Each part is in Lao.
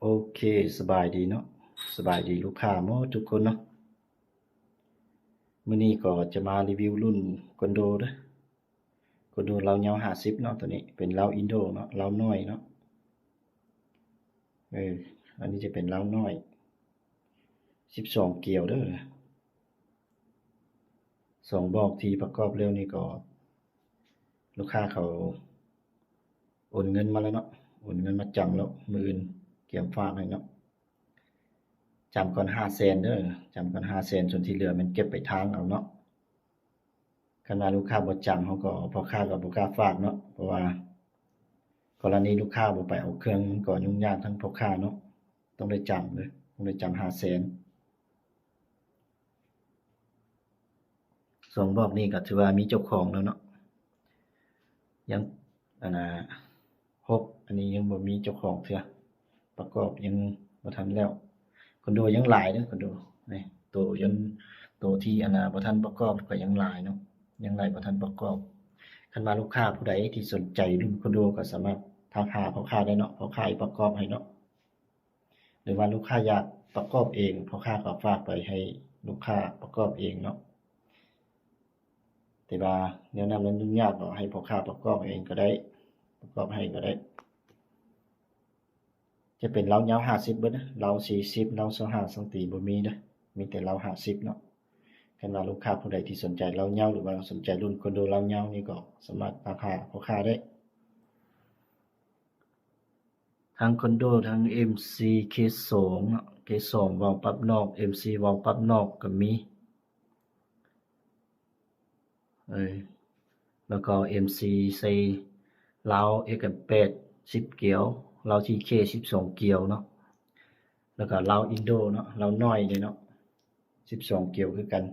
ໂອເຄ ສະບາຍດີເນາະ ສະບາຍດີລູກຄ້າໝົດທຸກຄົນເນາະ. ມື້ນີ້ກໍຈະມາຣີວິວລຸ້ນຄອນໂດເດີ້ ຄອນໂດລາວຍາວຫ້າສິບເນາະ. ໂຕນີ້ເປັນລາວອິນໂດເນາະ ລາວນ້ອຍເນາະ. ເອີ ອັນນີ້ຈະເປັນລາວນ້ອຍ ສິບສອງກຽວເດີ້. ສອງບອກທີ່ປະກອບແລ້ວນີ້ກໍ ລູກຄ້າເຂົາໂອນເງິນມາແລ້ວເນາະ ໂອນເງິນມາຈຳແລ້ວ ມື້ອື່ນກຽມຝາກໃຫ້ເນາະ. ຈຳກ່ອນຫ້າແສນເດີ້ ຈຳກ່ອນຫ້າແສນ ສ່ວນທີ່ເຫຼືອແມ່ນເກັບໄປທາງເອົາເນາະ. ຄັນວ່າລູກຄ້າບໍ່ຈຳ ເຮົາກໍ ພໍ່ຄ້າກໍບໍ່ກ້າຝາກເນາະ ເພາະວ່າກໍລະນີລູກຄ້າບໍ່ໄປເອົາເຄື່ອງ ມັນກໍຫຍຸ້ງຍາກທັງພໍ່ຄ້າເນາະ. ຕ້ອງໄດ້ຈຳເດີ້ ຕ້ອງໄດ້ຈຳຫ້າແສນ. ສອງບອກນີ້ກໍຖືວ່າມີເຈົ້າຂອງແລ້ວເນາະ ຍັງ ອັນນ່າ ຫົກ ອັນນີ້ຍັງບໍ່ມີເຈົ້າຂອງເທື່ອ ປະກອບຍັງບໍ່ທັນແລ້ວ. ຄອນໂດຍັງຫຼາຍເດີ້ ຄອນໂດນີ້ ໂຕຍັງ ໂຕທີ່ ອັນນ່າ ບໍ່ທັນປະກອບກໍຍັງຫຼາຍເນາະ ຍັງຫຼາຍບໍ່ທັນປະກອບ. ຄັນວ່າລູກຄ້າຜູ້ໃດທີ່ສົນໃຈລຸ້ນຄອນໂດກໍສາມາດທັກຫາພໍ່ຄ້າໄດ້ເນາະ ພໍ່ຄ້າປະກອບໃຫ້ເນາະ. ຫຼືວ່າລູກຄ້າຢາກປະກອບເອງ ພໍ່ຄ້າກໍຝາກໄປໃຫ້ລູກຄ້າປະກອບເອງເນາະ. ແຕ່ວ່າແນວນັ້ນມັນຫຍຸ້ງຍາກເນາະ ໃຫ້ພໍ່ຄ້າປະກອບເອງກໍໄດ້ ປະກອບໃຫ້ກໍໄດ້. ຈະເປັນລາວຍາວຫ້າສິບເບິດເດີ້ ລາວສີ່ສິບ ລາວຊາວຫ້າສັງຕີບໍ່ມີເດີ້ ມີແຕ່ລາວຫ້າສິບເນາະ. ຄັນວ່າລູກຄ້າຜູ້ໃດທີ່ສົນໃຈລາວຍາວ ຫຼືວ່າສົນໃຈລຸ້ນຄອນໂດລາວຍາວນີ້ ກໍສາມາດທັກຫາພໍ່ຄ້າໄດ້. ທັງຄອນໂດ ທັງເອັມຊີເຄສອງເນາະ ເຄສອງວາວປັບນອກ ເອັມຊີວາວປັບນອກກໍມີ ເອີ ແລ້ວກໍເອັມຊີໃສ່ລາວເອັກແອມແປດ ສິບກຽວ ລາວທີເຄ ສິບສອງກຽວເນາະ. ແລ້ວກໍລາວອິນໂດເນາະ ລາວນ້ອຍເດ້ເນາະ ສິບສອງກຽວຄືກັນ.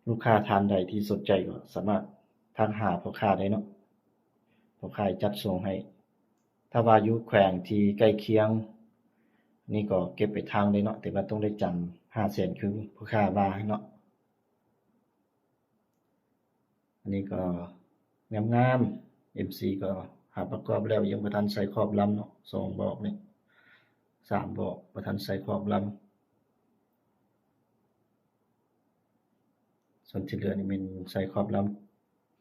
ລູກຄ້າທ່ານໃດທີ່ສົນໃຈກໍສາມາດທັກຫາພໍ່ຄ້າໄດ້ເນາະ ພໍ່ຄ້າຈັດສົ່ງໃຫ້. ຖ້າວ່າຢູ່ແຂວງທີ່ໃກ້ຄຽງນີ້ກໍເກັບໄປທາງໄດ້ເນາະ ແຕ່ວ່າຕ້ອງໄດ້ຈຳຫ້າແສນຄືພໍ່ຄ້າວ່າເນາະ. ອັນນີ້ກໍງາມໆ ເອັມຊີກໍຫາປະກອບແລ້ວ ຍັງບໍ່ທັນໃສ່ຂອບລຳເນາະ ສອງບອກນີ້ ສາມບອກ ບໍ່ທັນໃສ່ຂອບລຳ. ສ່ວນທີ່ເຫຼືອນີ້ແມ່ນໃສ່ຂອບລຳ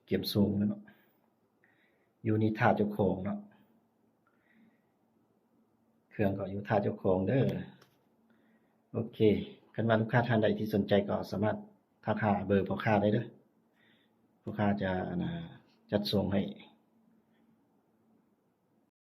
ກຽມສູງແລ້ວເນາະ ຢູ່ນີ້ຖ້າເຈົ້າຂອງເນາະ ເຄື່ອງກໍຢູ່ຖ້າເຈົ້າຂອງເດີ້. ໂອເຄ ຄັນວ່າລູກຄ້າທ່ານໃດທີ່ສົນໃຈກໍສາມາດທັກຫາເບີພໍ່ຄ້າໄດ້ເດີ້ ພໍ່ຄ້າຈະ ອັນນ່າ ຈັດສົ່ງໃຫ້